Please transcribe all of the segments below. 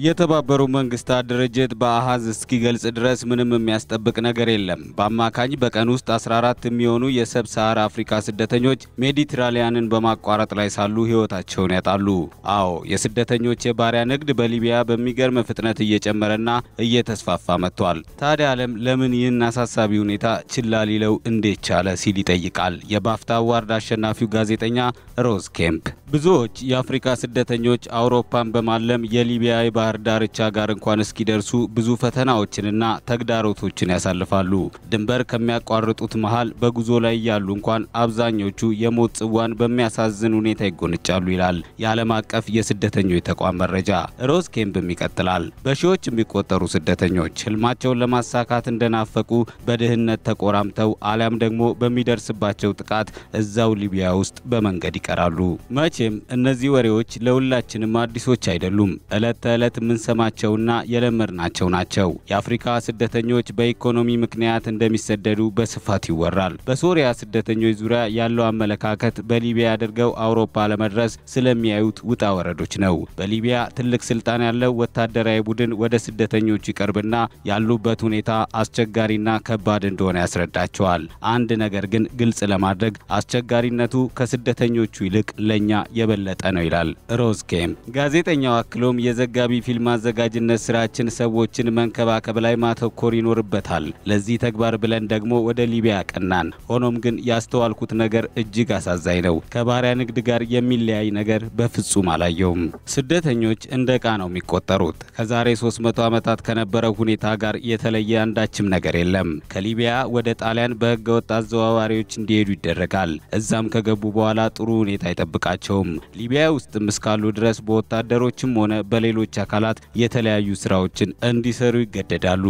የተባበሩ መንግስታት ድርጅት በአሃዝ እስኪገልጽ ድረስ ምንም የሚያስጠብቅ ነገር የለም። በአማካኝ በቀን ውስጥ 14 የሚሆኑ የሰብ ሰሃራ አፍሪካ ስደተኞች ሜዲትራሊያንን በማቋረጥ ላይ ሳሉ ህይወታቸውን ያጣሉ። አዎ፣ የስደተኞች የባሪያ ንግድ በሊቢያ በሚገርም ፍጥነት እየጨመረና እየተስፋፋ መጥቷል። ታዲያ ዓለም ለምን ይህን አሳሳቢ ሁኔታ ችላ ሊለው እንዴት ቻለ ሲል ይጠይቃል የባፍታ አዋርድ አሸናፊው ጋዜጠኛ ሮዝ ኬምፕ። ብዙዎች የአፍሪካ ስደተኞች አውሮፓን በማለም የሊቢያ የባህር ዳርቻ ጋር እንኳን እስኪደርሱ ብዙ ፈተናዎችንና ተግዳሮቶችን ያሳልፋሉ። ድንበር ከሚያቋርጡት መሃል በጉዞ ላይ ያሉ እንኳን አብዛኞቹ የሞት ጽዋን በሚያሳዝን ሁኔታ ይጎነጫሉ ይላል የዓለም አቀፍ የስደተኞች ተቋም መረጃ። ሮዝ ኬምፕም ይቀጥላል። በሺዎች የሚቆጠሩ ስደተኞች ህልማቸውን ለማሳካት እንደናፈቁ በድህነት ተቆራምተው አሊያም ደግሞ በሚደርስባቸው ጥቃት እዛው ሊቢያ ውስጥ በመንገድ ይቀራሉ። መቼም እነዚህ ወሬዎች ለሁላችንም አዲሶች አይደሉም። ዕለት ተዕለት የምንሰማቸውና የለመድናቸው ናቸው። የአፍሪካ ስደተኞች በኢኮኖሚ ምክንያት እንደሚሰደዱ በስፋት ይወራል። በሶሪያ ስደተኞች ዙሪያ ያለው አመለካከት በሊቢያ አድርገው አውሮፓ ለመድረስ ስለሚያዩት ውጣ ወረዶች ነው። በሊቢያ ትልቅ ስልጣን ያለው ወታደራዊ ቡድን ወደ ስደተኞቹ ይቀርብና ያሉበት ሁኔታ አስቸጋሪና ከባድ እንደሆነ ያስረዳቸዋል። አንድ ነገር ግን ግልጽ ለማድረግ አስቸጋሪነቱ ከስደተኞቹ ይልቅ ለኛ የበለጠ ነው ይላል ሮዝ ኬምፕ። ጋዜጠኛው አክሎም የዘጋቢ ፊልም አዘጋጅነት ስራችን ሰዎችን መንከባከብ ላይ ማተኮር ይኖርበታል። ለዚህ ተግባር ብለን ደግሞ ወደ ሊቢያ ቀናን። ሆኖም ግን ያስተዋልኩት ነገር እጅግ አሳዛኝ ነው። ከባሪያ ንግድ ጋር የሚለያይ ነገር በፍጹም አላየውም። ስደተኞች እንደ ዕቃ ነው የሚቆጠሩት። ከዛሬ 300 ዓመታት ከነበረው ሁኔታ ጋር የተለየ አንዳችም ነገር የለም። ከሊቢያ ወደ ጣሊያን በህገወጥ አዘዋዋሪዎች እንዲሄዱ ይደረጋል። እዛም ከገቡ በኋላ ጥሩ ሁኔታ አይጠብቃቸውም። ሊቢያ ውስጥም እስካሉ ድረስ በወታደሮችም ሆነ በሌሎች አካላት የተለያዩ ስራዎችን እንዲሰሩ ይገደዳሉ።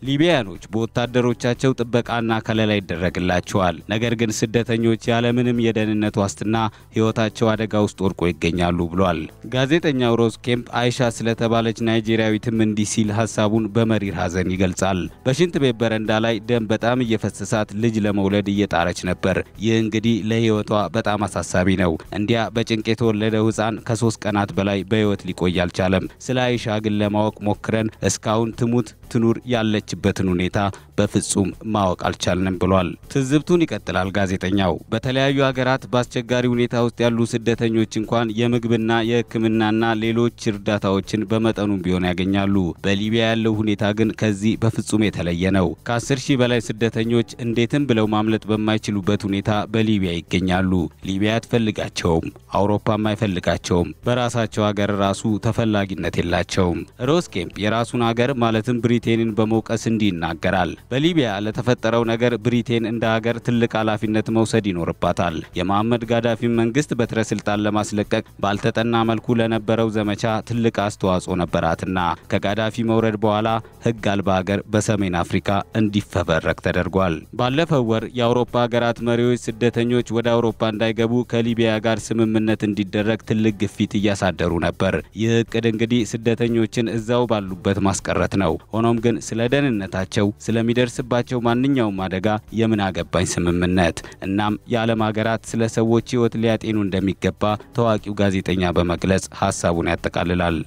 ሊቢያኖች በወታደሮቻቸው ጥበቃና ከለላ ይደረግላቸዋል። ነገር ግን ስደተኞች ያለምንም የደህንነት ዋስትና ህይወታቸው አደጋ ውስጥ ወድቆ ይገኛሉ ብሏል። ጋዜጠኛው ሮዝ ኬምፕ አይሻ ስለተባለች ናይጄሪያዊትም እንዲህ ሲል ሀሳቡን በመሪር ሀዘን ይገልጻል። በሽንት ቤት በረንዳ ላይ ደም በጣም እየፈሰሳት ልጅ ለመውለድ እየጣረች ነበር። ይህ እንግዲህ ለህይወቷ በጣም አሳሳቢ ነው። እንዲያ በጭንቅ የተወለደው ህፃን ከ3 ቀናት በላይ በህይወት ሊቆይ አልቻለም። ስለ አይሻ ግን ለማወቅ ሞክረን እስካሁን ትሙት ትኑር ያለችበትን ሁኔታ በፍጹም ማወቅ አልቻልንም ብሏል። ትዝብቱን ይቀጥላል ጋዜጠኛው። በተለያዩ ሀገራት በአስቸጋሪ ሁኔታ ውስጥ ያሉ ስደተኞች እንኳን የምግብና የሕክምናና ሌሎች እርዳታዎችን በመጠኑም ቢሆን ያገኛሉ። በሊቢያ ያለው ሁኔታ ግን ከዚህ በፍጹም የተለየ ነው። ከ10,000 በላይ ስደተኞች እንዴትም ብለው ማምለጥ በማይችሉበት ሁኔታ በሊቢያ ይገኛሉ። ሊቢያ አትፈልጋቸውም፣ አውሮፓም አይፈልጋቸውም። በራሳቸው ሀገር ራሱ ተፈላጊነት የላቸውም። ሮዝ ኬምፕ የራሱን ሀገር ማለትም ብሪቴንን በመውቀስ እንዲህ ይናገራል። በሊቢያ ለተፈጠረው ነገር ብሪቴን እንደ ሀገር ትልቅ ኃላፊነት መውሰድ ይኖርባታል። የመሐመድ ጋዳፊን መንግስት በትረ ስልጣን ለማስለቀቅ ባልተጠና መልኩ ለነበረው ዘመቻ ትልቅ አስተዋጽኦ ነበራትና ከጋዳፊ መውረድ በኋላ ህግ አልባ ሀገር በሰሜን አፍሪካ እንዲፈበረክ ተደርጓል። ባለፈው ወር የአውሮፓ ሀገራት መሪዎች ስደተኞች ወደ አውሮፓ እንዳይገቡ ከሊቢያ ጋር ስምምነት እንዲደረግ ትልቅ ግፊት እያሳደሩ ነበር። ይህ እቅድ እንግዲህ ስደተኞችን እዛው ባሉበት ማስቀረት ነው። ሆኖም ግን ስለ ደህንነታቸው ስለሚደርስባቸው ማንኛውም አደጋ የምን አገባኝ ስምምነት። እናም የዓለም ሀገራት ስለ ሰዎች ህይወት ሊያጤኑ እንደሚገባ ታዋቂው ጋዜጠኛ በመግለጽ ሀሳቡን ያጠቃልላል።